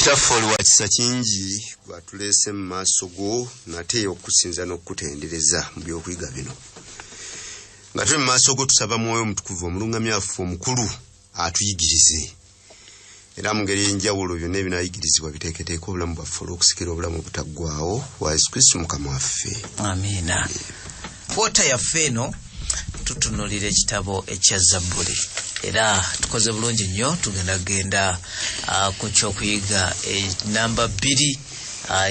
Kitaffe oli wa kisa kingi, gwatuleese mu maaso go nate okusinza n'okukutendereza mu by'okuyiga bino. Nga tuli mu maaso go tusaba Mwoyo Omutukuvu omulungamya waffe omukulu atuyigirize. Era mu ngeri ey'enjawulo byonna ebinaayigirizibwa biteeketeeke obulamu bwaffe olw'okusikira obulamu obutaggwaawo wa Yesu Kristo Mukama waffe. Amiina. Kwota yaffe eno tutunuulira ekitabo ekya Zabbuli. Era tukoze bulungi nnyo, tugenda genda ku ky'okuyiga namba 2.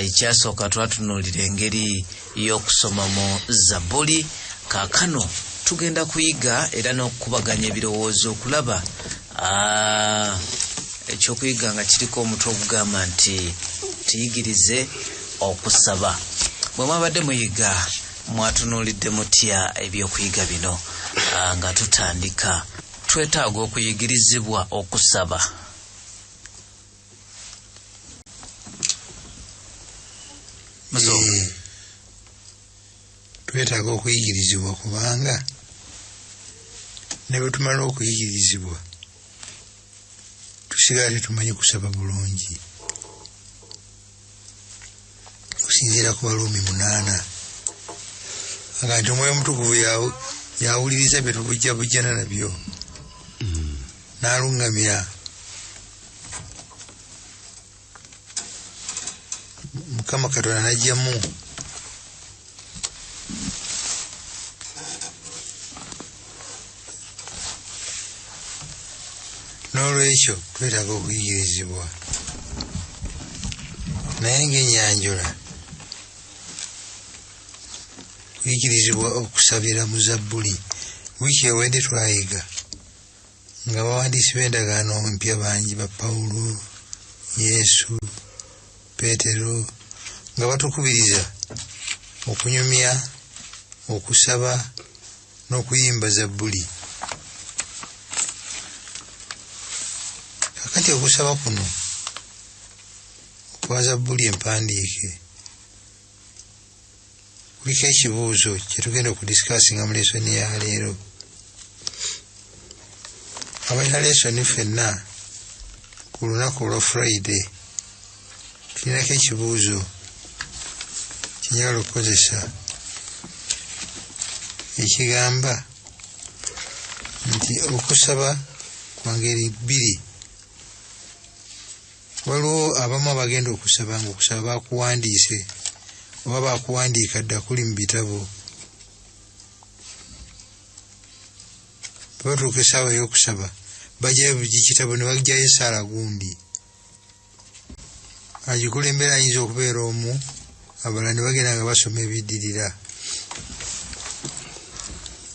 Ekyasooka twatunuulira engeri y'okusomamu Zabbuli. Kaakano tugenda kuyiga era n'okukubaganya ebirowoozo okulaba ekyokuyiga nga kiriko omutwe ogugamba nti tuyigirize okusaba. Bwe mwabadde muyiga mwatunuulidde mutya ebyokuyiga bino nga tutandika? Twetaaga okuyigirizibwa okusaba. Twetaaga okuyigirizibwa kubanga ne bwe tumala okuyigirizibwa tusigala tetumanyi kusaba bulungi. Okusinziira ku Baruumi 8 aga nti Omwoyo Omutukuvu yawuliriza bye tubujjabujjana nabyo n'alungamya. Mukama Katonda n'aggyamu n'olwekyo twetaaga okuyigirizibwa. Naye ng'ennyanjula, kuyigirizibwa okusabira mu Zabbuli. Wiiki ewedde twayiga nga abawandiisi b'endagaano empya bangi ba Pawulo, Yesu, Peetero nga batukubiriza okunyumya, okusaba n'okuyimba Zabbuli. Kakati okusaba kuno okwa Zabbuli empandiike kuliko ekibuuzo kye tugenda okudisikasinga mu lesoni ya leero. Abalina lesoni ffenna ku lunaku olwa Friday tulinako ekibuuzo kye njagala okukozesa ekigamba nti okusaba kwa ngeri bbiri. Waliwo abamu abagenda okusaba ng'okusaba bakuwandiise oba bakuwandiika dda kuli mu bitabo. Bwe batuuka essaawa ey'okusaba bajjayo buli kitabo ne baggyayo essaala gundi. Agikulembera ayinza okubeera omu, abalala ne bagenda nga basoma ebiddirira.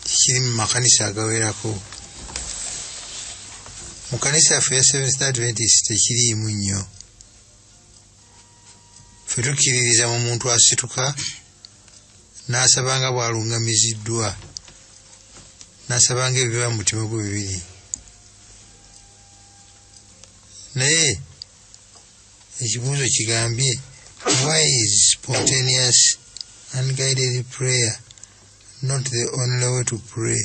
Kikiri mu makanisa agawerako. Mu kanisa yaffe ya Seventh Adventist tekiriimu nnyo. Ffe tukkiririza mu muntu asituka n'asaba nga bw'alungamiziddwa, n'asaba ng'ebiba mu mutima gwe bibiri. Naye ekibuuzo kigambye, why is spontaneous unguided prayer not the only way to pray?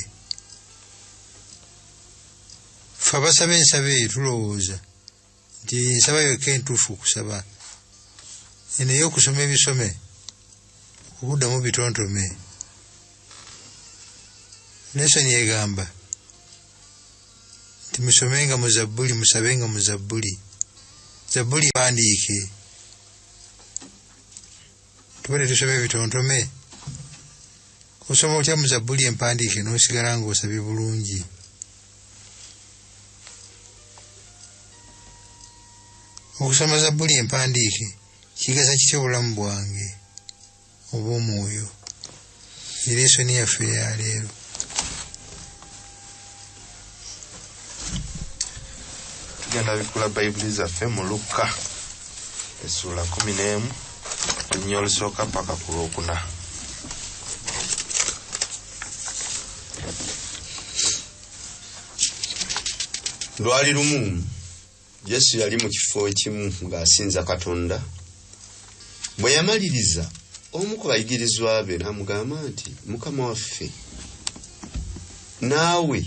Ffe abasaba ensaba eyo tulowooza nti ensaba yokka entuufu okusaba. Eno ey'okusoma ebisome okuddamu bitontome. Lesoni egamba nti musomenga mu Zabbuli, musabenga mu Zabbuli. Zabbuli mpandiike. Tuba tetusoma ebitontome. Osoma otya mu Zabbuli empandiike n'osigala ng'osabye bulungi? Okusoma Zabbuli empandiike kigasa kitya obulamu bwange obw'omwoyo? Era esoni yaffe ya leero. Tugenda bikkula Bayibuli zaffe mu Lukka essuula 11 olunya olusooka paka ku lwokuna. Lwali lumu Yesu yali mu kifo ekimu ng'asinza Katonda. Bwe yamaliriza, omu ku bayigirizwa be n'amugamba nti, Mukama waffe, naawe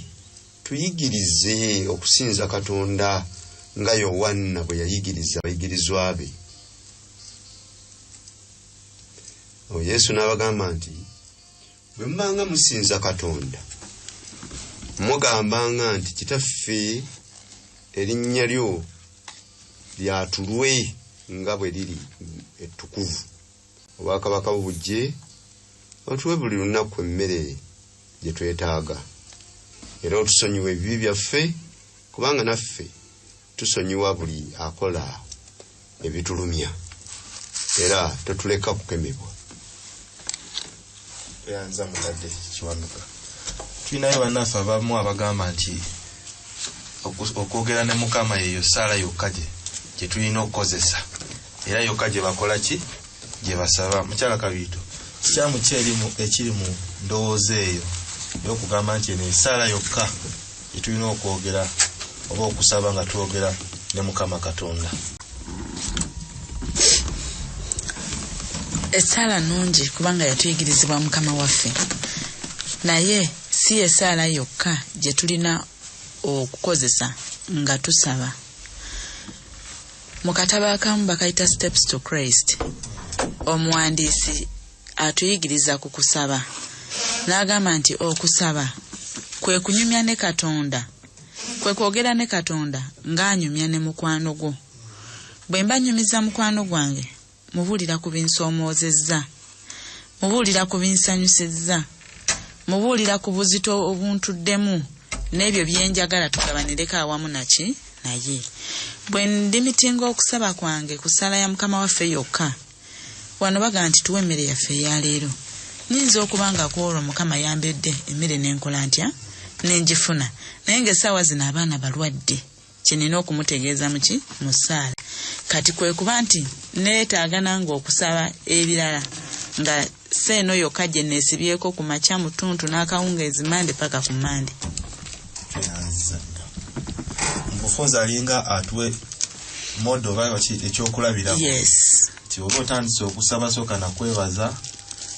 tuyigirize okusinza Katonda nga Yowanna bwe yayigiriza abayigirizwa be. Awo Yesu n'abagamba nti, bwe mubanga musinza Katonda, mugambanga nti, Kitaffe, erinnya lyo lyatulwe nga bwe liri ettukuvu, obwakabaka bwo bujje, otuwe buli lunaku emmere gye twetaaga, era otusonyiwe ebibi byaffe, kubanga naffe tusonyiwa buli akola ebitulumya, era totuleka kukemebwa. Tweyanza mukadde Kiwanuka. Tulinayo bannaffe abamu abagamba nti okwogera ne Mukama yeyo ssaala yokka gye tulina okukozesa, era yokka gye bakola ki, gye basaba. Mukyala Kabiito, kikyamu ki ekiri mu ndowooza eyo ey'okugamba nti eno essaala yokka gye tulina okwogera oba okusaba nga twogera ne Mukama Katonda? Essaala nnungi kubanga yatuyigirizibwa Mukama waffe, naye si essaala yokka gye tulina okukozesa nga tusaba. Mu katabo akamu bakayita Steps to Christ, omuwandiisi atuyigiriza ku kusaba n'agamba nti okusaba kwe kunyumya ne Katonda, kwe kwogera ne Katonda ng'anyumya ne mukwano gwo. Bwe mba nnyumiza mukwano gwange, mubuulira ku binsoomoozezza, mubuulira ku binsanyusizza, mubuulira ku buzito obuntuddemu n'ebyo bye njagala tugabanireko awamu naki naye. Bwe ndimitinga okusaba kwange ku ssaala ya Mukama waffe yokka, wano bagamba nti tuwe emmere yaffe eya leero. Nnyinza okuba nga ku olwo Mukama yambedde emmere n'enkola ntya n'engifuna, naye ng'essaawa zino abaana balwadde, kye nnina okumutegeeza muki mu ssaala. Kati kwe kuba nti neetaaga nange okusaba ebirala nga si eno yokka gye neesibyeko ku makya mu ttuntu n'akawungeezi Mande paka ku Mande. Mubufunze alinga atuwe modo oba ki ekyokulabirako. Yes. Nti oba otandise okusaba sooka nakwebaza,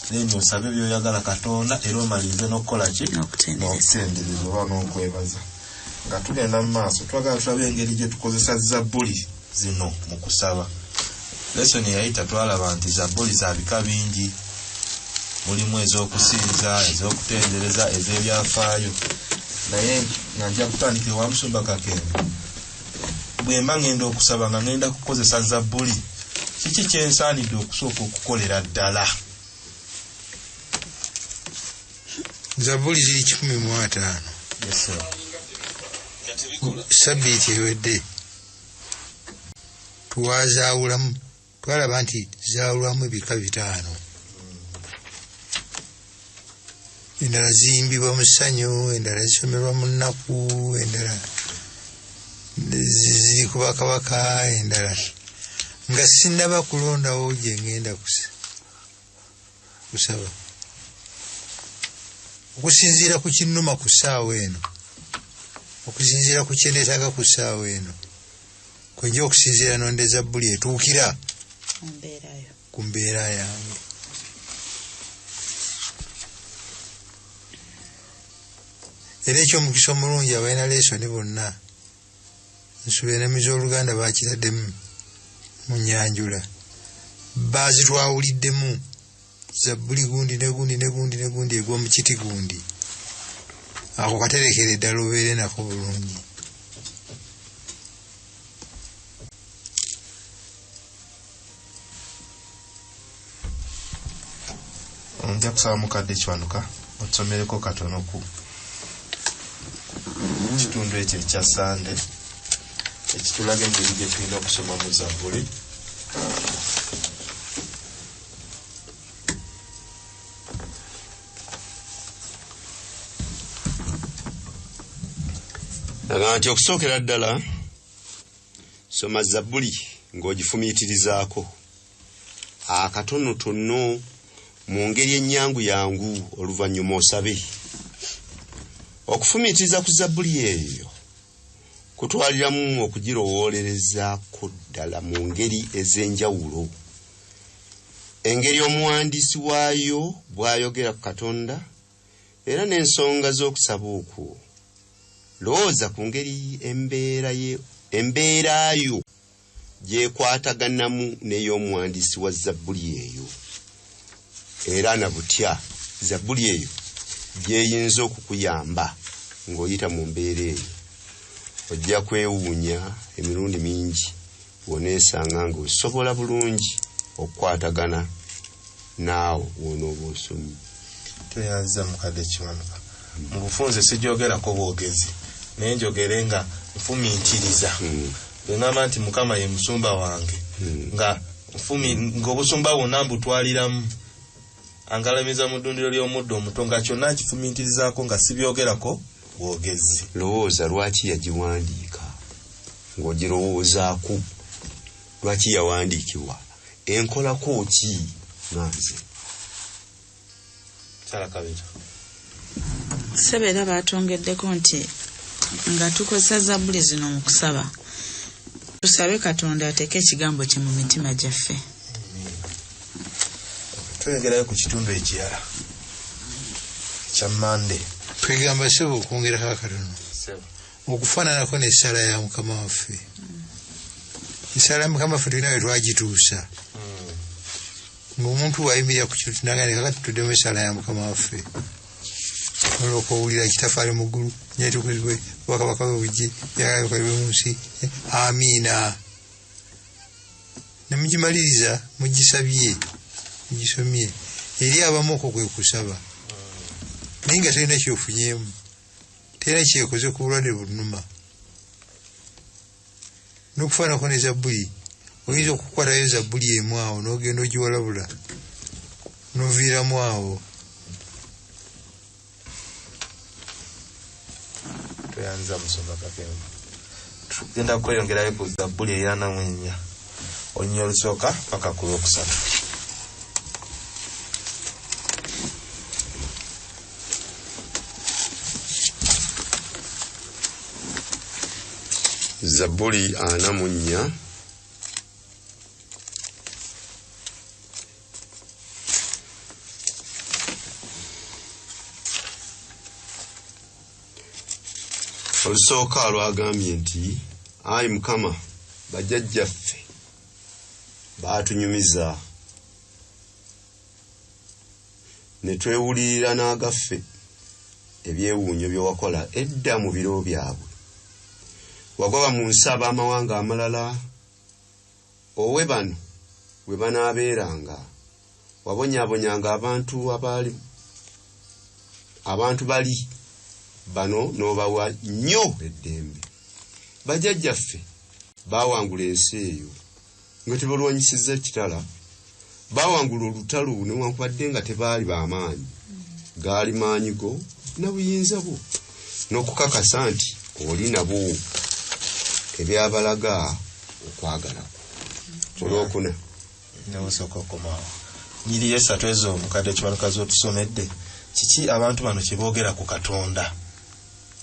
then osabe by'oyagala Katonda era omalirize n'okukola ki? N'okutendereza oba n'okwebaza. Nga tugenda mu maaso, twagala tulabe engeri gye tukozesa zabbuli zino mu kusaba. Lesson eyayita twalaba nti zabbuli za bika bingi, mulimu ez'okusinza, ez'okutendereza, ez'ebyafaayo. Naye nga nja kutandikira wa Musumba Kakembo. Bwe mba ngenda okusaba nga ngenda kukozesa zabbuli, kiki kye nsaanidde okusooka okukolera ddala? Zabbuli ziri 150. Yes, sir. Sabbiiti ewedde twazaawulamu, twalaba nti zaawulwamu ebika 5. Endala ziyimbibwa mu ssanyu, endala zisomerwa mu nnaku, endala ziri ku bakabaka, endala nga sinnaba kulondawo gye ngenda kusaba. Okusinziira ku kinnuma ku ssaawa eno, okusinziira ku kye neetaaga ku ssaawa eno, kwe nja okusinziira nonde zabbuli etuukira ku mbeera yange. Era eky'omukisa omulungi abalina leesoni bonna nsuubira ne mu z'Oluganda baakitaddemu mu nnyanjula, baazitwawuliddemu zabbuli gundi ne gundi ne gundi ne gundi egwa mu kiti gundi. Ako katerekere ddala obeere nako bulungi. Nja kusaba mukadde Kiwanuka otusomereko katono ku kitundu ekyo ekya Sande ekitulaga engeri gye tulina okusomamu zabbuli. Agamba nti okusookera ddala soma zabbuli ng'ogifumiitirizaako akatonotono mu ngeri ennyangu yangu, oluvannyuma osabe. Okufumiitiriza ku zabbuli eyo kutwaliramu okugirowoolerezaako ddala mu ngeri ez'enjawulo, engeri omuwandiisi waayo bw'ayogera ku Katonda era n'ensonga z'okusaba okwo. Lowooza ku ngeri embeera ye embeera yo gyekwataganamu n'ey'omuwandiisi wa zabbuli eyo, era na butya zabbuli eyo gyeyinza okukuyamba ng'oyita mu mbeera eyo. Ojja kwewuunya emirundi mingi bw'oneesanga ng'osobola bulungi okukwatagana naawo w'onooba osomye. Tweyanziza mukadde Kiwanuka. Mu bufunze sijogerako bwogezi, naye njogere nga nfumiitiriza. Bwe ŋŋamba nti Mukama ye musumba wange, nga ng'obusumba bwonna mbutwaliramu, angalamiza mu ddundiro ly'omuddo omuto, nga kyonna nkifumiitirizaako nga sibyogerako bwogezi. Lowooza lwaki yagiwandiika, ng'ogirowoozaako lwaki yawandiikibwa, enkolako ki nga nze. Kyala Kabita. Ssebo era baatwongeddeko nti nga tukozesa zabbuli zino mu kusaba, tusabe Katonda ateeke ekigambo kye mu mitima gyaffe. Tweyongerayo ku kitundu ekirala ekya Mande. Twegamba ssebo okwongerako akatono okufaananako n'essaala ya Mukama waffe. Essaala ya Mukama waffe tulina we twagituusa. Ng'omuntu bw'ayimirira ku kintu nagamba kakati tuddemu essaala ya Mukama waffe. Olwoka owulira Kitaffe ali mu ggulu, nyetukuzibwe, obwakabaka bwe bujje, ebyagala bikolebwe mu nsi. Amiina. Ne mugimaliriza mugisabye, mugisomye. Eri abamu okwo kwe kusaba. Naye nga terina kyofunyeemu, terina kyekoze ku bulwadde bunuma. N'okufaananako ne zabbuli, oyinza okukwatayo zabbuli emu awo n'ogenda ogiwalabula n'oviiramu awo. Tweyanziza musumba Kakembo. Tugenda kweyongerayo ku zabbuli eya 44, olunyiriri olusooka paka ku lwokusatu. Zabbuli 44 olusooka lwagambye nti, ayi Mukama, bajjajjaffe baatunyumiza ne twewulirira n'agaffe ebyewuunyo bye wakola edda mu biro byabwe. Wagoba mu nsi ab'amawanga amalala, owe bano bwe banaabeeranga. Wabonyaabonyanga abantu bali bano n'obawa nnyo eddembe. Bajjajjaffe baawangula ensi eyo nga tebalwanyisizza kitala, baawangula olutalo newankubadde nga tebaali b'amaanyi. Gaali maanyi go na buyinza bwo, n'okukakasa nti oli nabo, ebyabalaga okwagala kwo. Olwokuna newosooka okomaawo nyiriri esatu ezo mukadde Kiwanuka z'otusomedde, kiki abantu bano kye boogera ku Katonda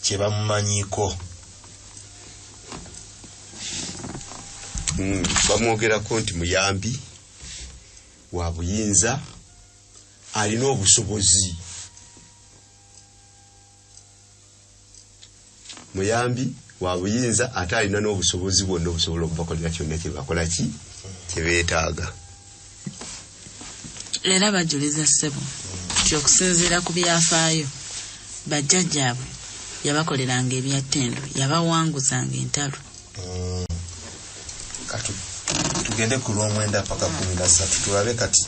kye bamumanyiiko? Bamwogerako nti muyambi wa buyinza, alina obusobozi. Muyambi wa buyinza ate alina n'obusobozi bwonna obusobola okubakolera kyonna kye bakola ki kye beetaaga. Era bajuliza ssebo nti okusinziira ku byafaayo bajjajjaabwe yabakoleranga ebyattendo, yabawanguzanga entalo. Kati tugende ku lwomwenda paka 13 tulabe kati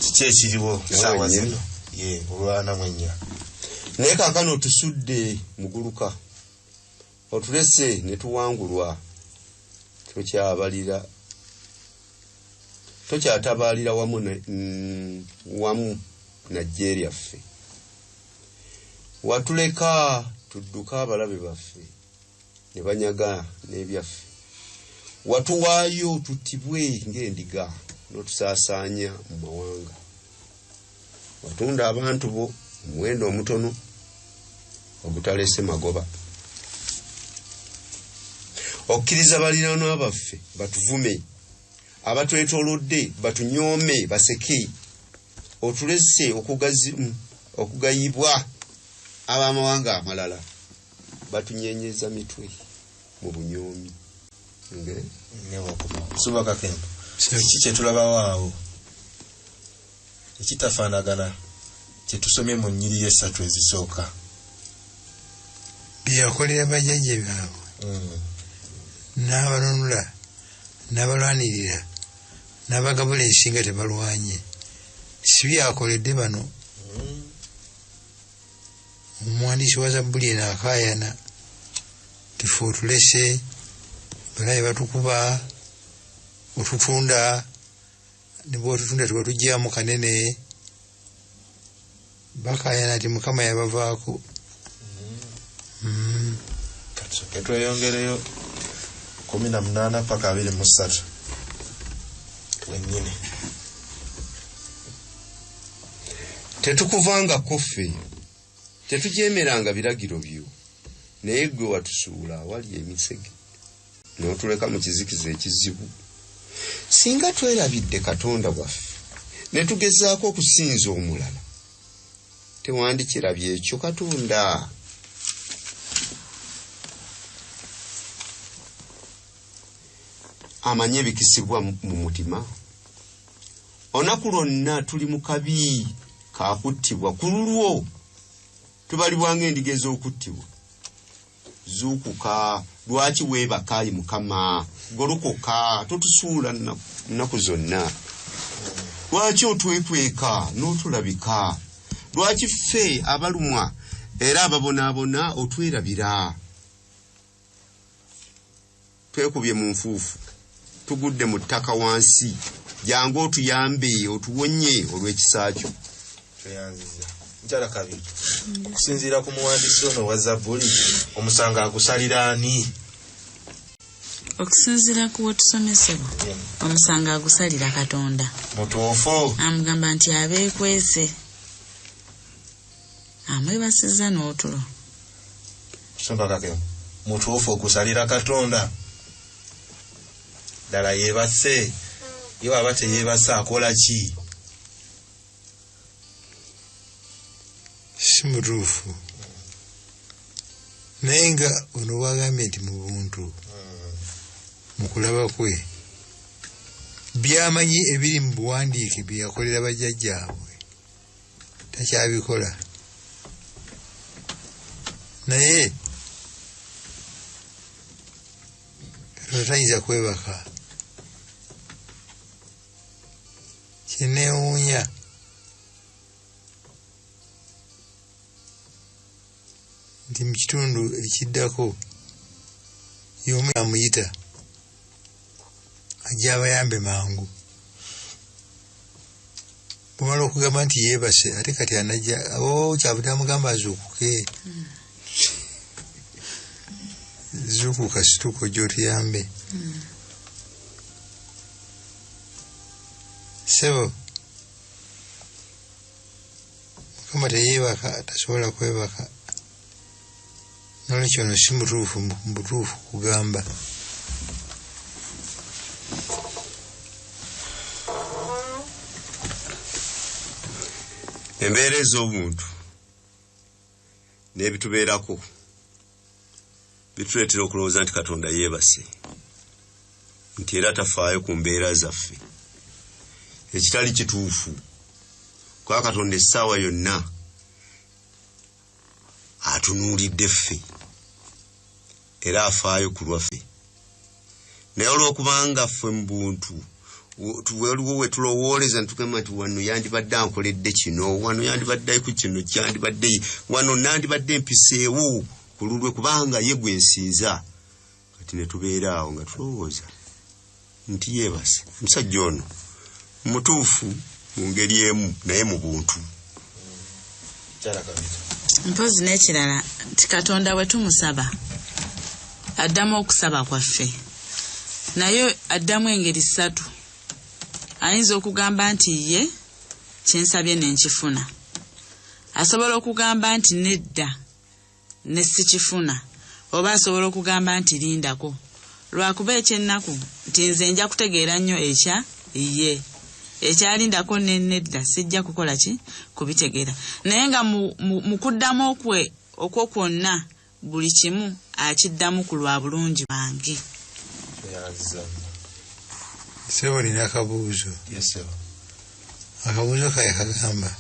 kiki ekiriwo essaawa zino. Ye olwa 44. Naye kaakano otusudde muguluka, otulese ne tuwangulwa, tokyatabalira wamu na ggye lyaffe. Watuleka tudduka abalabe baffe ne banyaga n'ebyaffe. Watuwaayo tuttibwe ng'endiga n'otusaasaanya mu mawanga. Watunda abantu bo omuwendo omutono ogutalese magoba. Okkiriza baliraanwa baffe batuvume, abatwetoolodde batunyoome baseke. Otulese okugayibwa ab'amawanga amalala, batunyenyeza mitwe mu bunyoomi. Musumba Kakembo, kiki kyetulabawo awo ekitafaanagana kyetusomye mu nnyiriri esatu ezisooka? Byeyakolera bajjajja baabwe, n'abanunula, n'abalwanirira, n'abagabula ensi nga tebalwanye, si byakoledde bano. Omuwandiisi wa zabbuli eno akaayana tife otulese, balabe batukuba, otutunda, ne bwotutunda tebatugyamu kanene. Bakaayana nti Mukama yabavaako. Katusooke tweyongereyo 18 paka 23 wennyini. Tetukuvangako ffe, tetujeemeranga biragiro byo, naye ggwe watusuula awali emisege n'otuleka mu kizikiza ekizibu. Singa twerabidde Katonda waffe ne tugezaako okusinza omulala, tewandikirabye ekyo Katonda. Amanyi ebikisibwa mu mutima. Olunaku lwonna tuli mu kabi kakuttibwa ku lulwo, tubalibwa ng'endiga ez'okuttibwa. Zuukuka, lwaki weebaka ayi Mukama? Golokoka, totusuula nnaku zonna. Lwaki otwekweka n'otulabika? Lwaki ffe abalumwa era ababonaabona otwerabira? Twekubye mu nfuufu, tugudde mu ttaka wansi. Jangu otuyambe, otuwonye olw'ekisa kyo. Tweyanziza. Mukyala Kabiri, okusinziira ku muwandiisi ono owa zabbuli, omusango agusalira ani? Okusinziira ku wetusomesebwa, omusango agusalira Katonda. Mutuufu. Amugamba nti abeekwese, amwebasizza n'otulo. Musumba Kakembo, mutuufu okusalira Katonda? Ddala yeebase? Ye bw'aba teyeebase akola ki? Si mutuufu. Naye nga ono bw'agambye nti mu buntu, mu kulaba kwe, by'amanyi ebiri mu buwandiike bye yakolera bajjajjaabwe takyabikola. Naye Katonda tayinza kwebaka. Kyeneewuunya nti mu kitundu ekiddako y'omu amuyita ajja abayambe mangu. Bw'omala okugamba nti yeebase, ate kati anajja, kyavudde amugamba azuukuke. Zuukuka, situka ojje otuyambe. Ssebo, Mukama teyeebaka, tasobola kwebaka. Nolwekyo ono si mutuufu mu butuufu kugamba. Embeera ez'obuntu n'ebitubeerako bituleetera okulowooza nti Katonda yeebase, nti era tafaayo ku mbeera zaffe, ekitali kituufu. Kuba Katonda essaawa yonna atunuulidde ffe era afaayo ku lwaffe. Naye olw'okubanga ffe mu buntu waliwo we tulowooleza ne tugamba nti wano yandibadde ankoledde kino, wano yandibadde ku kino, kyandibadde wano, nandibadde mpiseewo ku lulwe kubanga ye gwe nsinza. Kati ne tubeera awo nga tulowooza nti yeebase. Omusajja ono mutuufu mu ngeri emu, naye mu buntu. Mpozi n'ekirala nti Katonda bwe tumusaba addamu okusaba kwaffe, naye addamu engeri ssatu. Ayinza okugamba nti ye kyensabye ne nkifuna, asobola okugamba nti nedda ne sikifuna, oba asobola okugamba nti lindako. Lwakuba ekyennaku nti nze nja kutegeera nnyo ekya ye, ekyalindako ne nedda sijja kukola ki kubitegeera. Naye nga mu kuddamu okwo kwonna buli kimu akiddamu ku lwa bulungi bwange. Sebo nina akabuuzo. Yes, sir. Akabuuzo kaye kagamba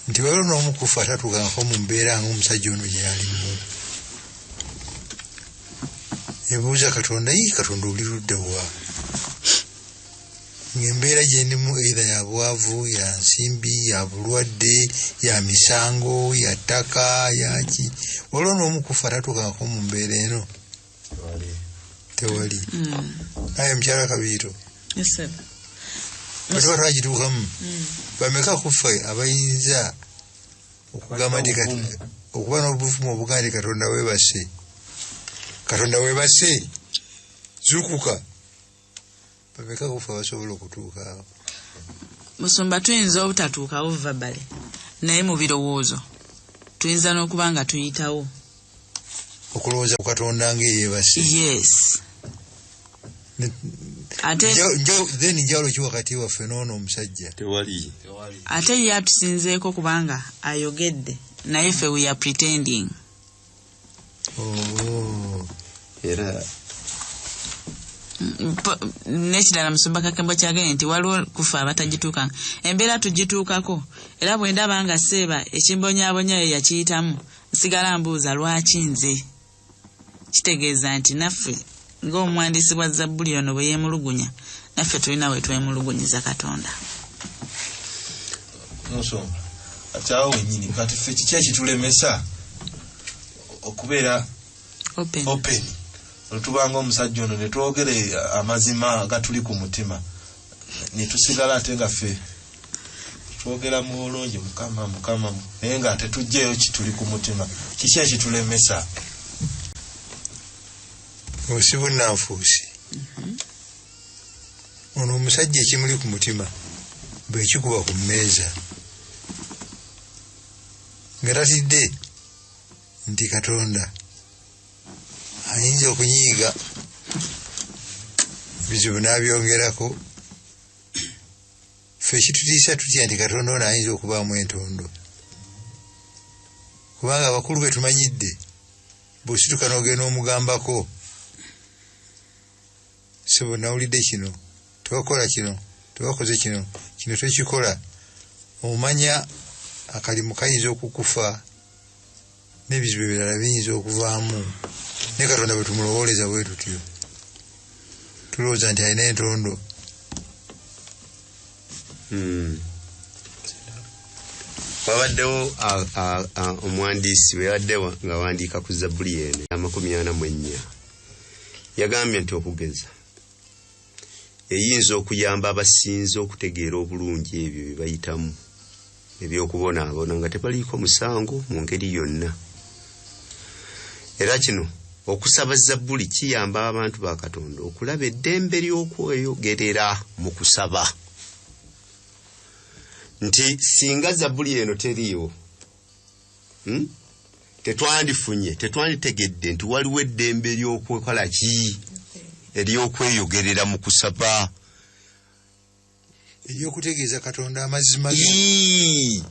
nti waliwo n'omukufu atatuukangako mu mbeera ng'omusajja ono gye yalimu. Ebuuza Katonda, "Yi Katonda oli ludda wa?" Ng'embeera gye ndimu either ya bwavu, ya nsimbi, ya bulwadde, ya misango, ya ttaka, ya ki. Waliwo n'omukufu atatuukangako mu mbeera eno? Tewali. Aye mukyala Kabiito, Yes, sir. bwe tuba twagituukamu, bameka ku ffe abayinza okugamba nti okuba n'obuvumu obugamba nti Katonda weebase, Katonda weebase, zuukuka? Bameka ku ffe abasobola okutuuka awo? Musumba, tuyinza obutatuukawo verbally, naye mu birowoozo tuyinza n'okuba nga tuyitawo. Okulowooza ku Katonda ng'eyeebase? Yes. Ate Then njawulo ki wakati waffe n'ono omusajja? Tewali. Ate ye atusinzeeko kubanga ayogedde, naye ffe we are pretending. Oh. Era N'ekirala, musumba Kakembo kyagambye nti waliwo kufe abatagituukanga embeera, tugituukako. Era bwe ndaba nga seeba ekimbonyaabonya ye yakiyitamu, nsigala mbuuza lwaki nze. Kitegeeza nti naffe ng'omuwandiisi bwa zabbuli ono bwe yeemulugunya, naffe tulina we twemulugunyiza Katonda. Musumba, kati awo wennyini, kati ffe kiki ekitulemesa okubeera open? Open, olutubanga omusajja ono ne twogere amazima agatuli ku mutima, ne tusigala ate nga ffe twogera mu bulungi, Mukama, Mukama, naye nga tetugjeyo kituli ku mutima. Kiki ekitulemesa? Osi bunnanfuusi. Ono omusajja ekimuli ku mutima bwe kikuba ku mmeeza nga tatidde nti Katonda ayinza okunyiiga, ebizibu n'abyongerako. Ffe ekitutiisa, tutya nti Katonda ono ayinza okubaamu entondo, kubanga abakulu be tumanyidde, bw'osituka n'ogenda omugambako, "Sebo, nawulidde kino, tewakola kino, tewakoze kino, kino tokikola," omanya akalimu kayinza okukufa n'ebizibu ebirala biyinza okuvaamu. Naye Katonda bwe tumulowooleza bwe tutyo, tulowooza nti alina entondo. Wabaddewo omuwandiisi bwe yabadde ng'awandiika ku zabbuli eno 44, yagambye nti okugeza eyinza okuyamba abasinze okutegeera obulungi ebyo bye bayitamu ebyokubonaabona nga tebaliiko musango mu ngeri yonna. Era kino okusaba zabbuli kiyamba abantu ba Katonda okulaba eddembe ly'okweyogerera mu kusaba, nti singa zabbuli eno teriiwo, Tetwandifunye, tetwanditegedde nti waliwo eddembe ery'okwekola ki, ery'okweyogerera mu kusaba, eryokutegeeza Katonda amazima ge. Ii,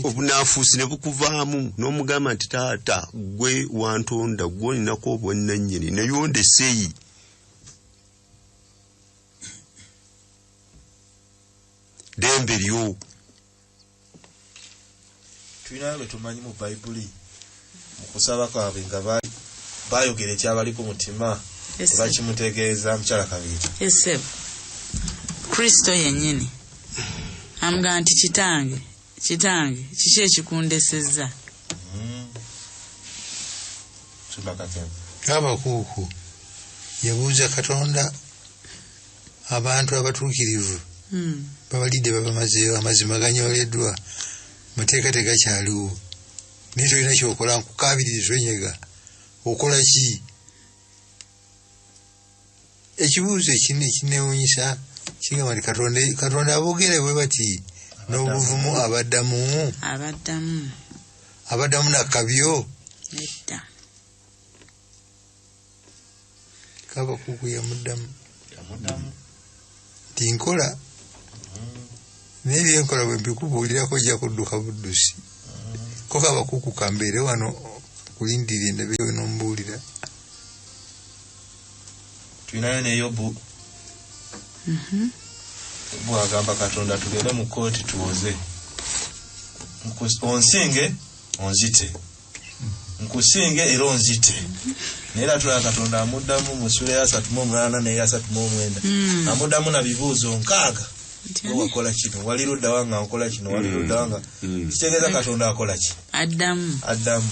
obunaafuusi ne bukuvaamu n'omugamba nti, "Taata, gwe wantonda, gwe olinako obwannannyini, naye ondeseyi." Ddembe lyo. Tulinayo be tumanyi mu Bayibuli, mu kusaba kwabwe nga bayogera ekyabali ku mutima, tebakimutegeeza. Mukyala Kabiito. Esebo, Kristo yennyini amugamba nti, "Kitange, Kitange, kiki ekikundesezza?" Sumba Kakembo. Abakuuku yabuuza Katonda, abantu abatuukirivu babalidde, babamazeewo, amazima ganyoleddwa, mateeka tegakyaliwo, naye tolina kyokola, nkukabirire, tonyega, okola ki? Ekibuuzo ekinewunyisa kigamba nti Katonda aboogere bwe bati n'obuvumu abaddamu? Abaddamu. Abaddamu nakabyo? Nedda. Kabakuuku yamuddamu Yamuddamu. nti, "Nkola, naye byenkola bwe mbikubuulirako ojja kudduka buddusi. Ko Kabakuuku, kambeere wano kulindira endabe nombuulira." Tulinayo ne Yobu. Bwagamba Katonda tugende mu kkooti tuwoze, onsinge onzite, nkusinge era onzite. Naye era tulaba Katonda amuddamu mu ssuula ya 38 n'eya 39, amuddamu na bibuuzo 6. Wakola kino, wali ludda wa nga nkola kino, wali ludda wa nga. Kitegeeza Katonda akola ki? Addamu. Addamu.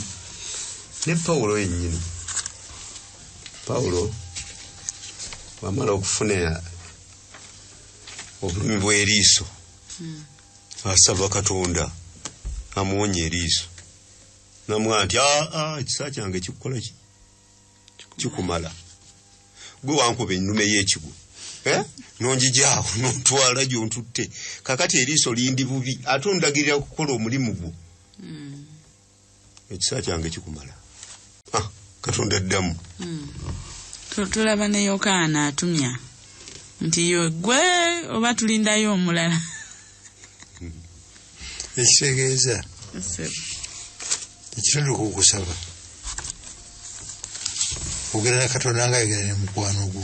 Ne Pawulo yennyini, Pawulo bwamala okufuna obulumi bw'eriiso, asaba Katonda amuwonye eriiso, namugamba nti ekisa kyange kikukola ki? Kikumala. Gwe wankuba ennume y'ekigwo, nonjijaawo nontwala gy'ontutte, kakati eriiso lindi bubi, ate ondagirira kukola omulimu gwo. Ekisa kyange kikumala. Katonda addamu. Tulaba ne Yokaana atumya nti yo gwe oba tulindayo omulala. Ekitegeeza ekitundu ku kusaba ogera na Katonda nga ayogera ne mukwano gwo.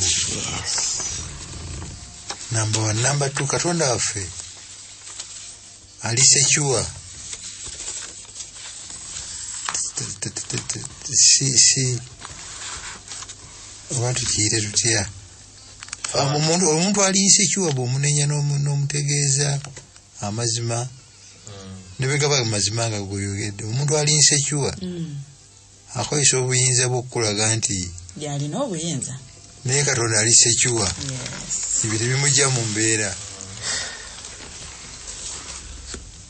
Namba 1. Namba 2, Katonda waffe ali secure. Si oba tukiyite tutya? Omuntu ali insecure bw'omunenya n'omutegeeza amazima, ne bwe gaba amazima nga goyogedde, omuntu ali insecure akozesa obuyinza bw'okukulaga nti yalina obuyinza, naye Katonda ali secure. Ebyo tebimujja mu mbeera.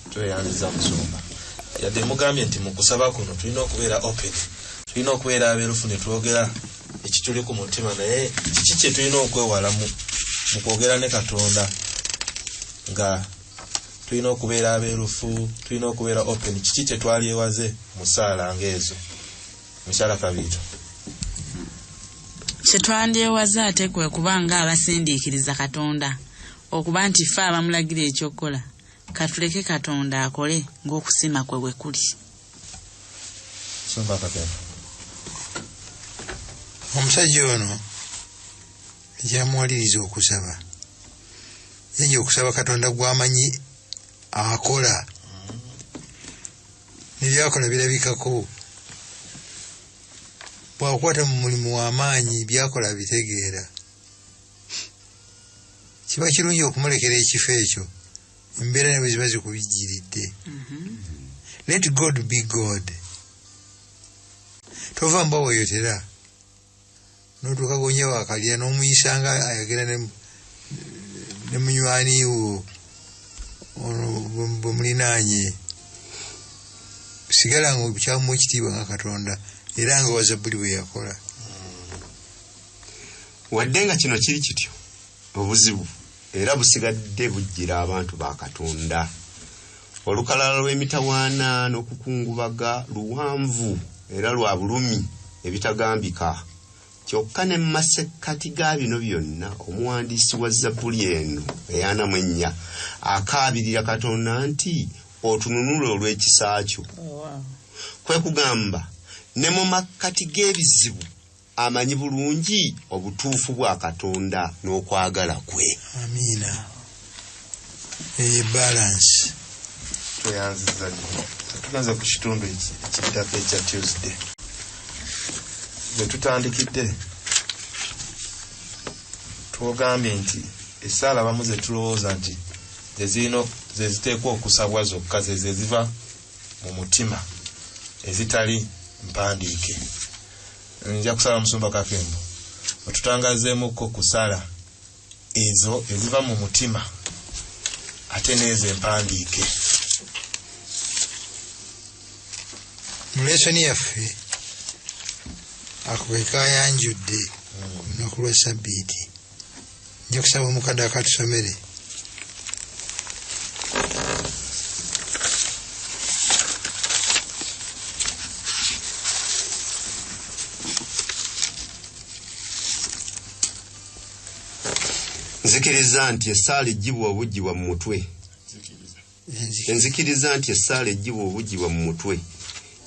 Tweyanziza musumba. Yadde mugambye nti mu kusaba kuno tulina okubeera open, tulina okubeera abeerufu ne twogera ekituli ku mutima, naye kiki kye tulina okwewala mu kwogera ne Katonda? Nga tulina okubeera abeerufu, tulina okubeera open, kiki kye twalyewaze mu ssaala ng'ezo? Mukyala Kabiito. Kye twandyewaze ate kwe kuba nga abasindiikiriza Katonda, okuba nti ffe abamulagira ekyokukola, katuleke Katonda akole ng'okusiima kwe bwe kuli. Musumba Kakembo. Omusajja ono ekyamuwaliriza okusaba, yajja okusaba Katonda gw'amanyi akola, n'ebyakola birabikako. Bw'akwata mu mulimu w'amaanyi, byakola bitegeera. Kiba kirungi okumulekera ekifo ekyo, embeera ne bwe ziba zikubijjiridde. Let God be God. Tova mba weeyotera n'otuuka gonya wakalira n'omuyisa nga ayogera ne munywani wo ono bwe mulinaanye. Sigala nga okyamuwa ekitiibwa nga Katonda, era nga wa Zabbuli bwe yakola. Wadde nga kino kiri kityo, obuzibu era busigadde bujjira abantu ba Katonda. Olukalala lw'emitawaana n'okukungubaga luwanvu era lwa bulumi ebitagambika. Kyokka ne mu masekkati ga bino byonna, omuwandiisi wa Zabbuli eno eya 44 akaabirira Katonda nti otununule olw'ekisa kyo. Kwe kugamba ne mu makkati g'ebizibu amanyi bulungi obutuufu bwa Katonda n'okwagala kwe. Amiina. Eyo balance. Tweyanziza nnyo. Tugenze ku kitundu ekiddako ekya Tuesday. Bwe tutandikidde twogambye nti essaala abamu ze tulowooza nti ze ziteekwa okusabwa zokka ze ziva mu mutima, ezitali mpandiike. Nja kusaba Musumba Kakembo otutangazeemukko ku ssaala ezo eziva mu mutima ate n'ezo empandiike. Mu lesoni yaffe ako ke kayanjudde ku lunaku lwa Ssabbiiti. Nja kusaba omukadde akatusomere. Nzikiriza nti essaala eggyibwa obuggyibwa mu mutwe. Nzikiriza nti essaala eggyibwa obuggyibwa mu mutwe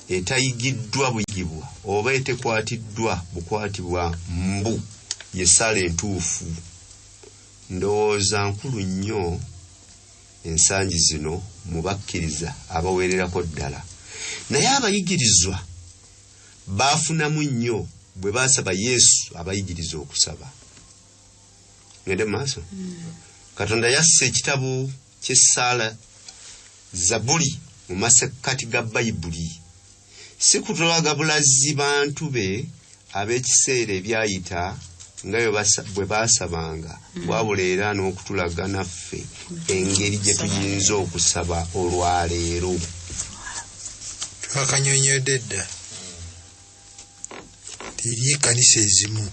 etayigiddwa buyigibwa oba etekwatiddwa bukwatibwa mbu Yessaala entuufu. Ndowooza nkulu nnyo ensangi zino mu bakkiriza abaweererako ddala. Naye abayigirizwa baafunamu nnyo bwe baasaba Yesu abayigiriza okusaba. Ngende mu maaso. Katonda yassa ekitabo ky'essaala Zabuli mu masekkati ga Bayibuli. Si kutulaga bulazi bantu be ab'ekiseera ebyayita nga bwe baasabanga, wabula era n'okutulaga naffe engeri gye tuyinza okusaba olwaleero. Twakanyonyodde dda eri ekkanisa ezimu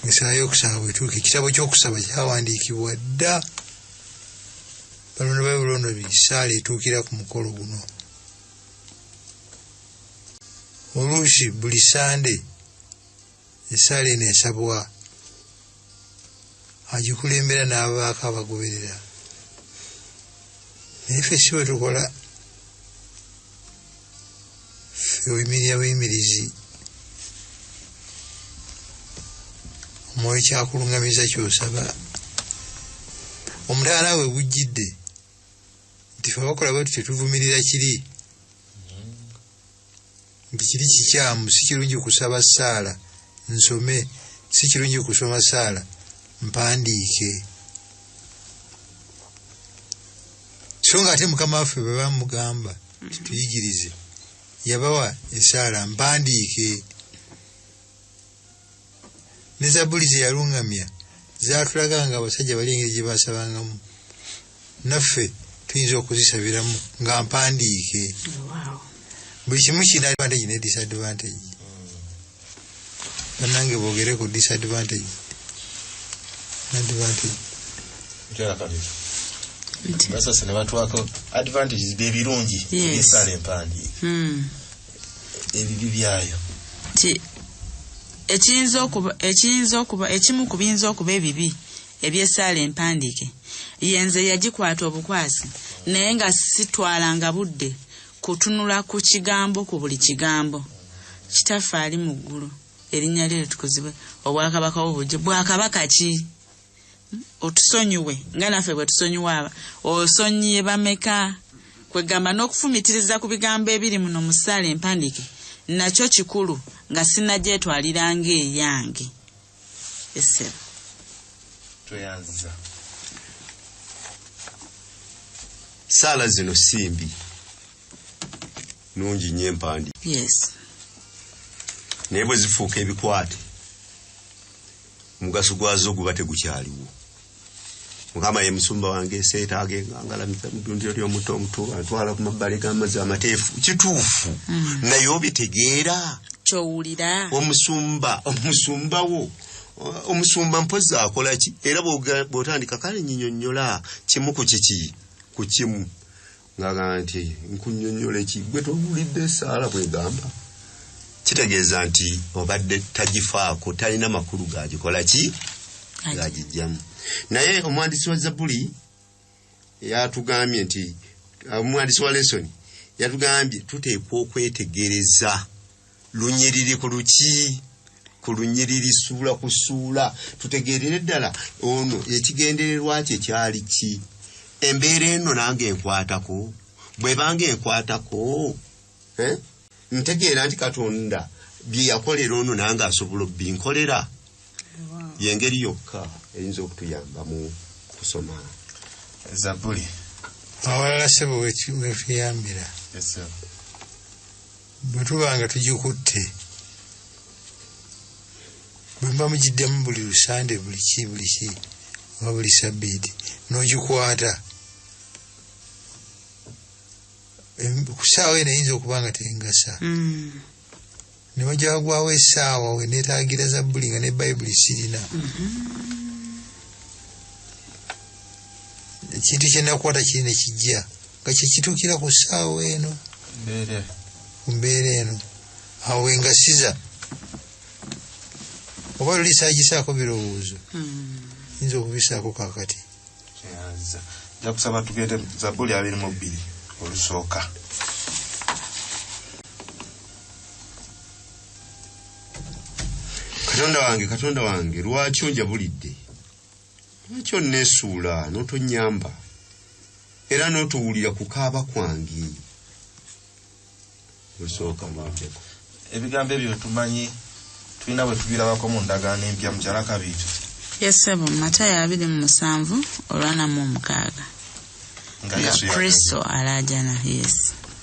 essaala y'okusaba bwetuuka, ekitabo ky'okusaba kyawandiikibwa dda. Balonda babulondo essaala etuukira ku mukolo guno. Oluusi buli Sande essaala eno esabwa, agikulembera n'abaako abagoberera. Naye ffe si bwe tukola, ffe oyimirira buyimirizi, omwoyo kyakulungamiza ky'osaba. Omutaala we gujjidde nti ffe abakola bwe tutyo tuvumirira kiri nti kiri kikyamu, si kirungi kusaba ssaala nsome, si kirungi kusoma ssaala mpandiike. So nga ate Mukama waffe bwe bamugamba tituyigirize, yabawa essaala mpandiike. Ne Zabbuli ze yalungamya zaatulaga nga abasajja bali engeri gye basabangamu, naffe tuyinza okuzisabiramu nga mpandiike. Buli kimu kirina advantage ne disadvantage. Bannange boogere ku disadvantage ne advantage. Basase ne batuwako advantages byebirungi eby'essaala empandiike, ebibi byayo. Ekiyinza okuba ekimu ku biyinza okuba ebibi eby'essaala empandiike, yenze yagikwata obukwasi naye nga sitwalanga budde kutunula ku kigambo ku buli kigambo. Kitaffe ali mu ggulu, erinnya lye litukuzibwe, obwakabaka bwo bujje. Bwakabaka ki? Otusonyiwe nga naffe bwe tusonyiwa aba. Osonyiye bameka? Kwegamba n'okufumiitiriza ku bigambo ebiri muno mu ssaala empandiike nakyo kikulu nga sinnagyetwalira ng'eyange. Essebo. Tweyanziza. Ssaala zino si mbi, nnungi nnyo empandiike. Yes. Naye bwe zifuuka ebikwate, omugaso gwazo guba tegukyaliwo. Mukama ye musumba wange, seetaaga engangalamiza mu ddundiro ly'omuto omuto, antwala ku mabbali g'amazzi amateefu. Kituufu, naye obitegeera. Ky'owulira. Omusumba wo, omusumba mpozzi akola ki? Era bw'otandika kale nnyinyonnyola kimu ku kiki, ku kimu. Ng'agamba nti nkunnyonnyola ki? Gwe towulidde essaala bw'egamba? Kitegeeza nti obadde tagifaako, talina makulu gagikola ki? Gagijjamu. Naye omuwandiisi wa Zabbuli yatugambye nti, omuwandiisi wa lesoni yatugambye tuteekwa okwetegereza lunyiriri ku luki, ku lunyiriri ssuula ku ssuula, tutegeerere ddala ono ekigendererwa kye kyali ki. Embeera eno nange enkwatako, bw'ebanga enkwatako, ntegeera nti Katonda bye yakolera ono nange asobola obbinkolera. Y'engeri yokka eyinza okutuyamba mu kusoma Zabbuli. Awalala ssebo wetuyambira. Bwe tuba nga tugikutte, bwe muba mugiddemu buli Lusande, buli ki buli ki oba buli sabbiiti, n'ogikwata ku ssaawa eno eyinza okuba nga tengasa. Ne wajja wagwawo essaawa we neetaagira Zabbuli nga ne Bayibuli sirina. Ekintu kye nakwata kiri ne kijja nga kye kituukira ku ssaawa eno, ku mbeera eno, awo we ngasiza. Oba luli saagisaako birowoozo, yinza okubisaako kaakati. Nja kusaba tugende Zabbuli 22 olusooka. Katonda wange, Katonda wange, lwaki onjabulidde? Lwaki onneesuula n'otonnyamba, era n'otowulira kukaaba kwange? Olusooka lwaddeko. Ebigambo ebyo tumanyi tulina bwe tubirabako mu ndagaano empya, mukyala Kabiito. Yes ssebo, Matayo 27 olwa 46. Nga Nga Yesu Kristo alaajana, yes.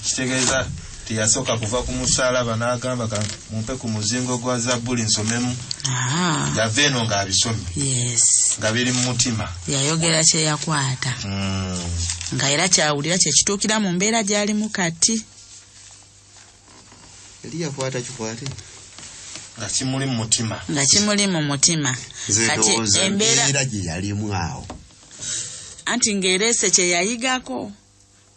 Kitegeeza teyasooka kuva ku musaalaba n'agamba ka mumpe ku muzingo gwa Zabbuli nsomemu. Yava eno ng'abisomye. Yes. Nga biri mu mutima. Yayogera kye yakwata. Nga era kyawulira kye kituukira mu mbeera gy'alimu kati. Yali yakwata kikwate. Nga kimuli mu mutima. Nga kimuli mu mutima. Nze Kati ndowooza embeera embeera gye yalimu awo. Anti ng'ereese kye yayigako.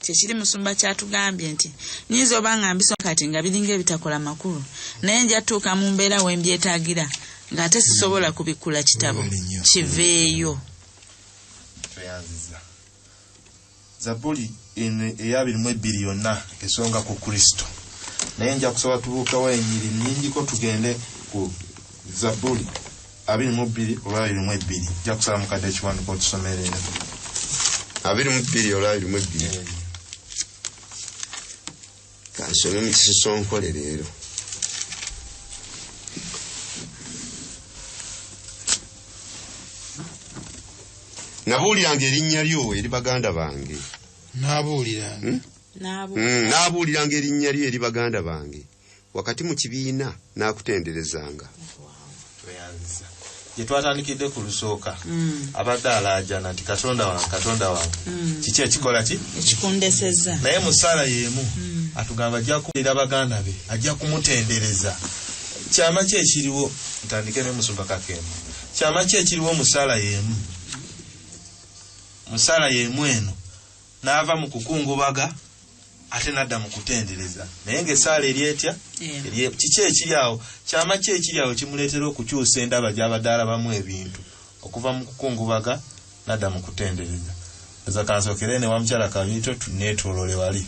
Kye kiri musumba kyatugambye nti nnyinza oba nga mbisoma kati nga biringa ebitakola makulu, naye nja tuuka mu mbeera we mbyetaagira ng'ate sisobola kubikkula kitabo kiveeyo. Tweyanziza. Zabbuli eno ey'abiri mu ebbiri yonna esonga ku Kristo, naye nja kusaba tubuukewo ennyiri nnyingiko tugende ku Zabbuli 22 olwa 22. Nja kusaba mukadde ekiwandiiko otusomerera. 22 olwa 22. Kansome mu kisosonkole leero. Nabuuliranga erinnya lyo eri baganda bange. Naabuuliranga. Naabuuliranga erinnya lyo eri baganda bange. Wakati mu kibiina naakutenderezanga. Tweyanziza. Gye twatandikidde ku lusooka, abadde alaajana nti Katonda wange, Katonda wange. Kiki ekikola ki? Ekikundesezza. Naye mu ssaala y'emu, atugamba ajja kuwulira baganda be, ajja kumutendereza. Kyama ki ekiriwo? Ntandike ne musumba Kakembo. Kyama ki ekiriwo mu ssaala y'emu? Mu ssaala y'emu eno, n'ava mu kukungubaga, ate n'adda mu kutendereza. Naye ng'essaala eri etya? Eri, kiki ekiri awo? Kyama ki ekiri awo kimuleetera okukyusa endaba gy'abadde alabamu ebintu? Okuva mu kukungubaga, n'adda mu kutendereza. Nza kansookere ne wa mukyala Kabiito tuneetooloole wali.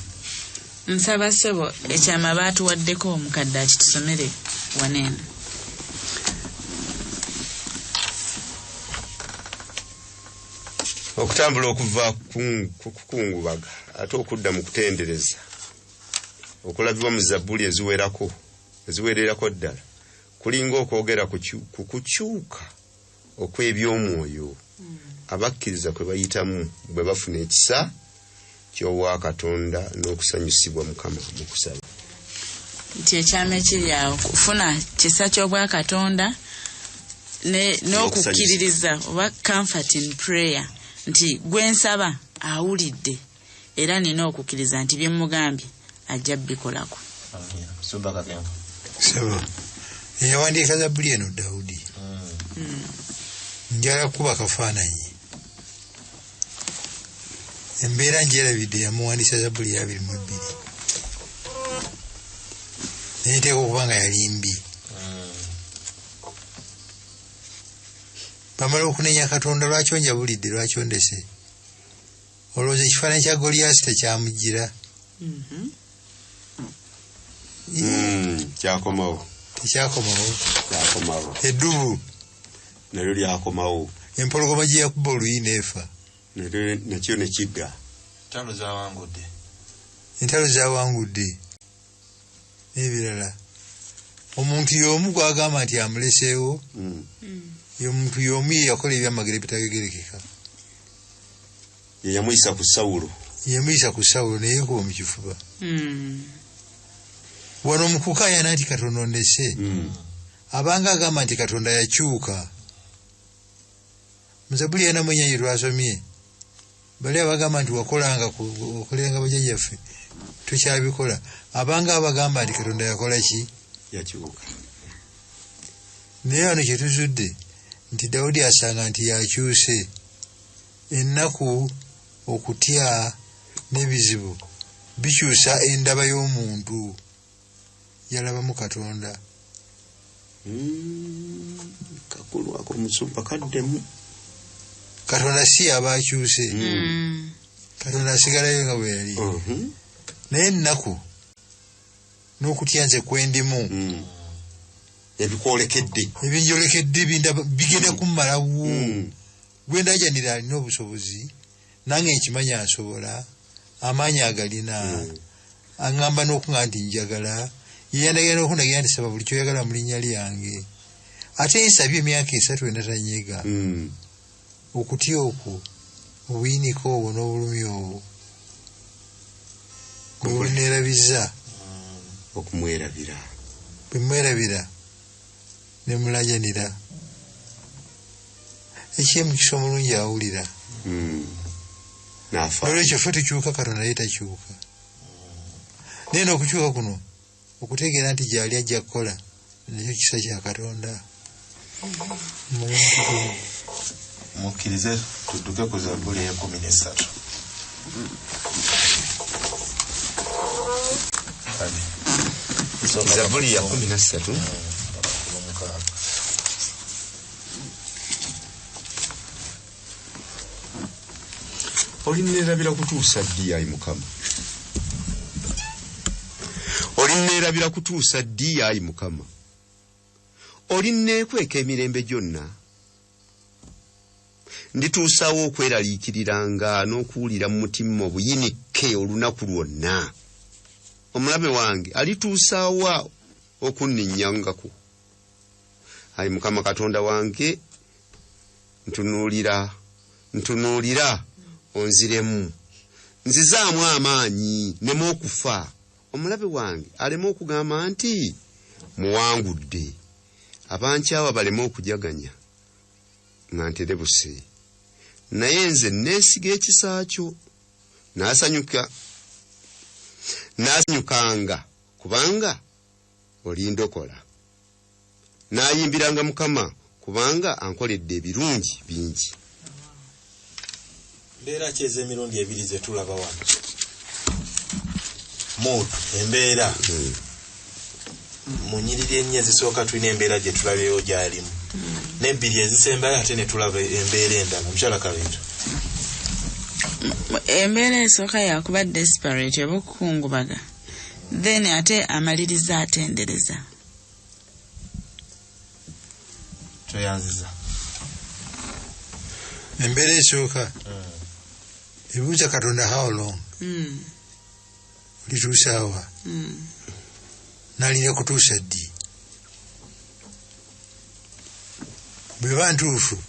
Nsaba ssebo, ekyama baatuwaddeko omukadde akitusomere wano eno. Okutambula okuva ku kukungubaga ate okudda mu kutendereza okulabibwa mu Zabbuli eziwererako ddala kulinga okwogera ku kukyuka okw'ebyomwoyo abakkiriza kwe bayitamu bwe bafuna ekisa ky'owa Katonda n'okusanyusibwa Mukama mu kusaba. Nti ekyama ekiri awo kufuna kisa ky'obwa Katonda n'okukkiririza oba comfort in prayer nti gwe nsaba awulidde era nina okukkiriza nti bye mmugambye ajja bikolako. Sumba Kakembo. Sebo, eyawandiika Zabbuli eno Dawudi. Njagala kukuba kafaananyi. Embeera ngyerabidde yamuwandiisa Zabbuli ya 22. Naye nteekwa okuba nga yali mbi. Bamala okunenya Katonda lwaki onjabulidde, lwaki ondese? Olowooza ekifaananyi kya Goliyaasi tekyamujjira? Kyakomawo. Tekyakomawo. Kyakomawo. Eddubu. Nalyo lyakomawo. Empologoma gye yakuba oluyi n'efa. Nalyo nakyo ne kidda. Entalo zawangudde. Entalo zawangudde. N'ebirala. Omuntu y'omu gw'agamba nti amuleseewo, omuntu y'omu ye yakola ebyamagero ebitayogerekeka. Ye yamuyisa ku Sawulo. Ye yamuyisa ku Sawulo ne yeekuba mu kifuba. Wano mu kukaayana nti Katonda ondese, abanga agamba nti Katonda yakyuka. Mu Zabbuli ya 44 gye twasomye, bali abagamba nti wakoleranga bajjajjaffe, tukyabikola. Abanga abagamba nti Katonda yakola ki? Yakyuka. Naye wano kye tuzudde nti Dawudi asanga nti yakyuse. Ennaku, okutya n'ebizibu bikyusa endaba y'omuntu. Yalabamu Katonda. Kakulu ako musumba kaddemu. Katonda si yaba akyuse. Katonda asigalayo nga bwe yali. Naye ennaku n'okutya nze kwe ndimu. Ebikwolekedde. Ebinjolekedde bigenda kummalawo. Gwe ndajanira alina obusobozi, nange nkimanya nsobola, amaanyi agalina. Aŋŋamba n'okuŋŋamba nti njagala, yeyandagira n'okundagira nti saba buli ky'oyagala mu linnya lyange. Ate nsabye emyaka 3 enatanyega. Okutya okwo, obuyinike obwo n'obulumi obwo bwe buneerabiza. Okumwerabira. Bwe mwerabira ne mulajanira. Ekyemukisa omulungi awulira. N'afa. Nolwekyo ffe tukyuka, Katonda ye takyuka. Naye n'okukyuka kuno okutegeera nti gy'ali ajja kukola, nakyo kisa kya Katonda. Mukkirize tudduke ku Zabbuli ey'e13. Kale. Zabbuli ya 13. Omukaaga. Olinneerabira kutuusa ddi, ayi Mukama? Olinneerabira kutuusa ddi, ayi Mukama? Olinneekweka emirembe gyonna? Ndituusaawo okweraliikiriranga n'okuwulira mu mutima obuyinike olunaku lwonna? Omulabe wange alituusaawa okunninnyangako? Ayi Mukama Katonda wange, ntunuulira, ntunuulira, onziremu. Nzizaamu amaanyi neme okufa, omulabe wange aleme okugamba nti muwangudde, abankyawa baleme okujaganya nga nterebuse. Naye nze neesiga ekisa kyo, n'asanyuka n'asanyukanga kubanga olindokola. Naayimbiranga Mukama kubanga ankoledde ebirungi bingi. Mbeera ki ez'emirundi ebiri ze tulaba wano? Mood, embeera. Mu nyiriri ennya ezisooka tulina embeera gye tulabyeyo gy'alimu, n'ebbiri ezisembayo ate ne tulaba embeera endala. Mukyala Kabintu. Embeera esooka yakuba desperate oba okukungubaga, then ate amaliriza atendereza. Tweyanziza. Embeera esooka ebuuza Katonda how long, olituusaawa, nalina kutuusa ddi? Bweba ntuufu,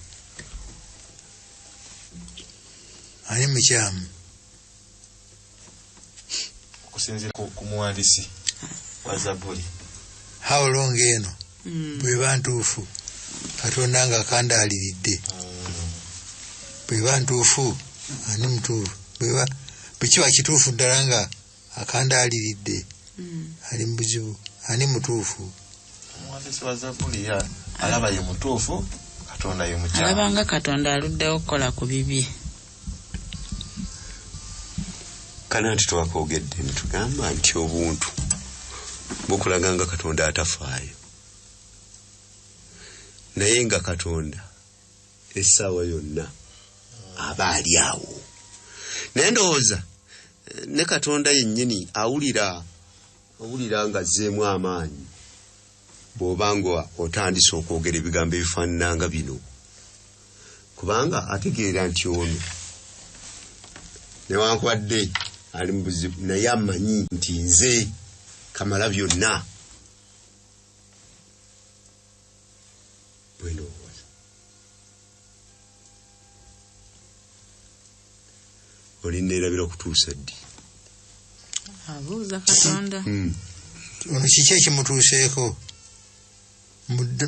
ani mukyamu? Okusinziira ku muwandiisi wa Zabbuli. How long eno bweba ntuufu, Katonda nga akandaaliridde, bweba ntuufu, ani mutuufu? Bweba bwe kiba kituufu ddala nga akandaaliridde, ali mu buzibu, ani mutuufu? Omuwandiisi wa Zabbuli alaba ye mutuufu, Katonda ye mukyamu. Alabanga Katonda aluddewo okukola ku bibye. Kana nti twakwogedde netugamba nti obuntu bukulaga nga Katonda atafaayo, naye nga Katonda essaawa yonna aba ali awo. Naye ndowooza ne Katonda yennyini awulira nga azzeemu amaanyi bw'oba nga otandise okwogera ebigambo ebifaanana nga bino, kubanga ategeera nti ono newankubadde ali mu buzibu, naye amanyi nti nze kamala byonna. Bwe ndowooza, olinneerabira kutuusa ddi? Abuuza Katonda. Ono kiki ekimutuuseeko?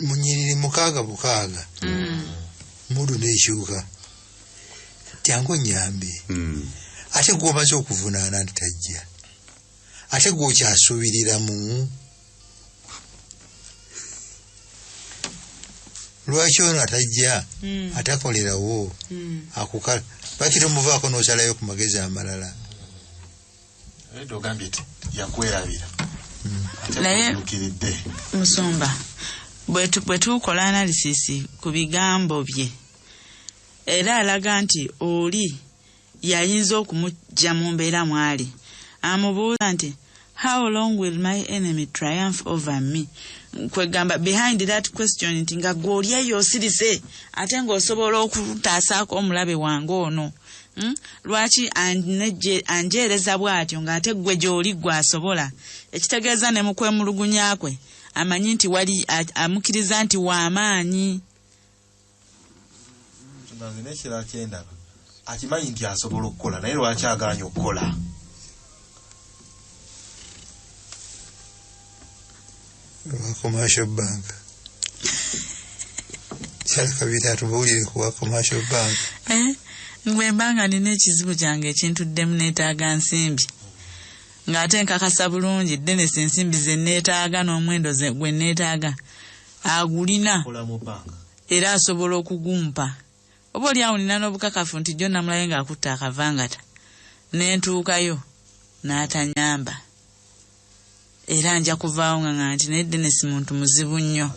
Mu nyiriri mukaaga bukaaga mood n'ekyuka, jangu onyambe. Ate gwomaze okuvunaana nti tajja, ate gwokyasuubiriramu, lwaki ono atajja, atakolerawo akuka? Lwaki tomuvaako n'osalayo ku magezi amalala? Edda ogambye ti yakwerabira, ate Naye- kuzuukiridde. Musumba, bwe tukola analysis ku bigambo bye, era alaga nti oli yayinza okumujja mu mbeera mwali. Amubuuza nti How long will my enemy triumph over me? Kwegamba behind that question nti nga gwe oli eyo osirise ate ng'osobola okutaasaako omulabe wange ono. Lwaki anjeereza bw'atyo ng'ate ggwe gy'oli ggwe asobola? Ekitegeeza ne mu kwemulugunya kwe amanyi nti wali amukkiriza nti w'amaanyi. Nze n'ekirala kyendaba akimanyi nti asobola okukola, naye lwaki agaanye okukola? Wa commercial bank. Kyala Kabiri atubuulire ku wa commercial bank. Bwe mba nga nina ekizibu kyange ekintuddemu neetaaga nsimbi, ng'ate nkakasa bulungi Dennis ensimbi ze neetaaga n'omuwendo gwe neetaaga agulina era asobola okugumpa. Oba oli awo nina n'obukakafu nti jjo namulabe ng'akutta akavangata ne ntuukayo n'atanyamba, era nja kuvaawo nga nti naye Dennis muntu muzibu nnyo,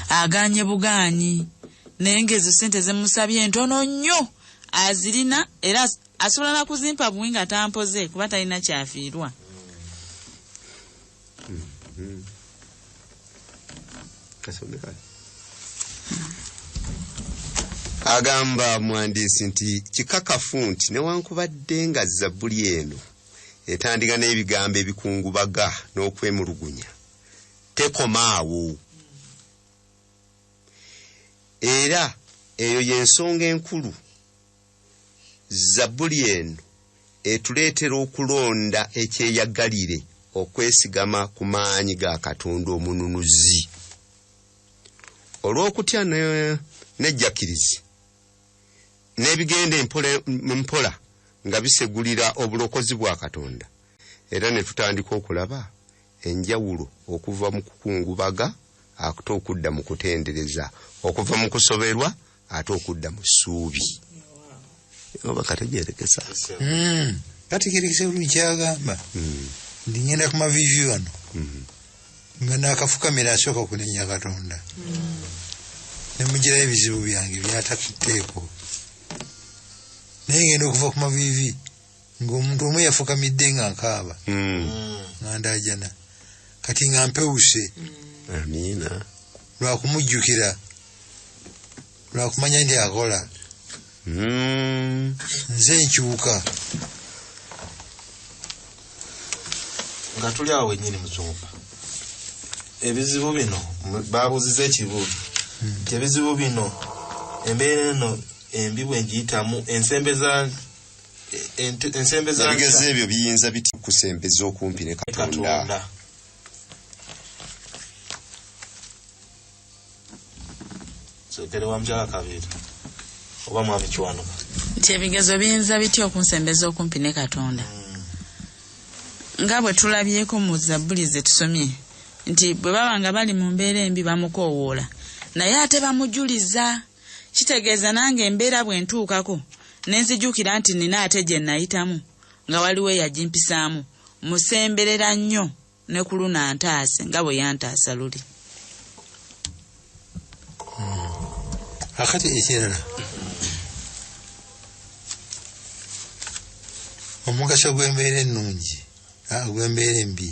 agaanye bugaanyi, naye ng'ezo ssente ze musabye ntono nnyo azirina era asobola na kuzimpa buwi nga tampoze kuba talina kyafiirwa. Agamba muwandiisi nti kikakafu nti newankubadde nga zabbuli eno etandika n'ebigambo ebikungubaga n'okwemulugunya, tekoma awo. Era eyo y'ensonga enkulu. Zabbuli eno etuleetera okulonda ekyeyagalire okwesigama ku maanyi ga Katonda omununuzi. Olw'okutya n'ejjakirizi n'ebigenda mpola nga bisegulira obulokozi bwa Katonda, era ne tutandika okulaba enjawulo okuva mu kukungubaga ate okudda mu kutendereza, okuva mu kusoberwa ate okudda mu ssuubi. Oba kategeerekesa. Kategeerekesa bulungi kyagamba. Ndi ngenda ku maviivi wano nga naakafukamira asooka kunenya Katonda. Ne mugirayo ebizibu byange byatakutteeko. Naye ngenda okuva ku maviivi ng'omuntu omu yafukamidde nga nkaaba nga ndaajana, kati nga mpewuse. Amiina. Lwakumujjukira, lwakumanya nti akola. Nze nkyuka. Nga tuli awo wennyini musumba, ebizibu bino babuuziza ekibuuzo nti ebizibu bino, embeera eno embi bwe ngiyitamu, ensembeza ebigezo ebyo biyinza biti okusembeza okumpi ne Katonda? Sookere wa mukyala Kabiri oba mwami Kiwanuka. Nti ebigezo biyinza bitya okunsembeza okumpi ne Katonda? Nga bwe tulabyeko mu zabbuli ze tusomye nti bwe baba nga bali mu mbeera embi bamukoowoola, naye ate bamujuliza. Kitegeeza nange embeera bwe ntuukako ne nzijukira nti nina ate gye nayitamu nga waliwo eyagimpisaamu, musemberera nnyo ne ku luno antaase nga bwe yantaasa luli. Akati ekirala, omugaso gw'embeera ennungi gw'embeera embi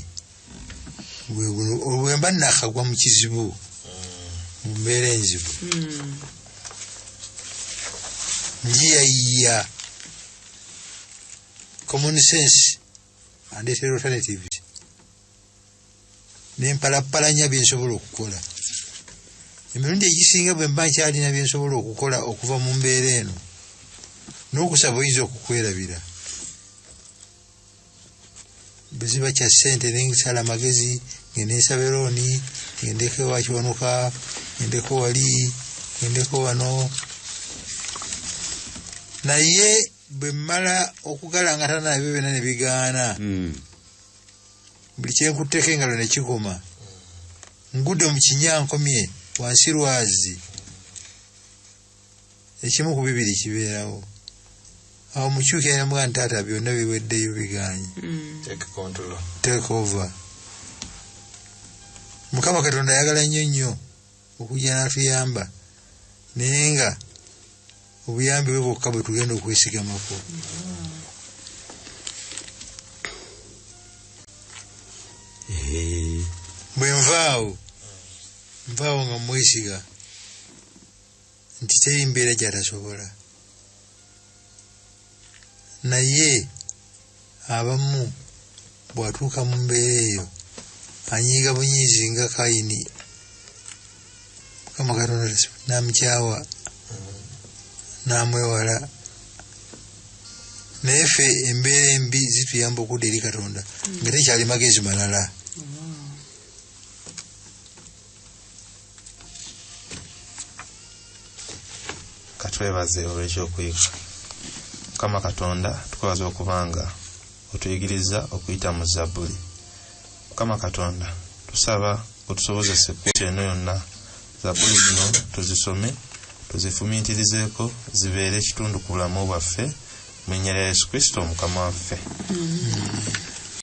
gwe guno: bwe mba naakagwa mu kizibu, mu mbeera enzibu, njiyayiya common sense andeetera alternatives, nempalapalanya byensobola okukola. Emirundi egisinga bwe mba nkyalina byensobola okukola okuva mu mbeera eno, n'okusaba oyinza okukwerabira. Bwe ziba kya ssente nensala amagezi, ngende nsaba erooni, ngendeko ewa Kiwanuka, ngendeko wali, ngendeko wano. Naye bwe mmala okugalangatana nabyo byonna ne bigaana, buli kyenkutteko engalo ne kikoma, ngudde mu kinya nkomye wansi lwazi, ekimu ku bibiri kibeerawo. Awo mukyukira ne mugamba nti taata byonna biweddeyo bigaanye. Take control. Take over. Mukama Katonda ayagala nnyo nnyo okujja n'atuyamba, naye nga obuyambi bwe bwokka bwe tugenda okwesigamako. Bwe nvaawo nvaawo nga mwesiga nti teri mbeera gy'atasobola. Naye abamu bw'atuuka mu mbeera eyo anyiiga bunyiizi nga Kayini, Mukama Katonda n'amukyawa n'amwewala. Naye ffe embeera embi zituyamba okudda eri Katonda nga tekyali magezi malala. Katwebaze olw'ekyokuyiga. Mukama Katonda, tukwebaza okubanga otuyigiriza okuyita mu Zabbuli. Mukama Katonda, tusaba otusobozese ku eno yonna Zabbuli zino tuzisome, tuzifumiitirizeeko, zibeere ekitundu ku bulamu bwaffe, mu linnya lya Yesu Kristo Mukama waffe.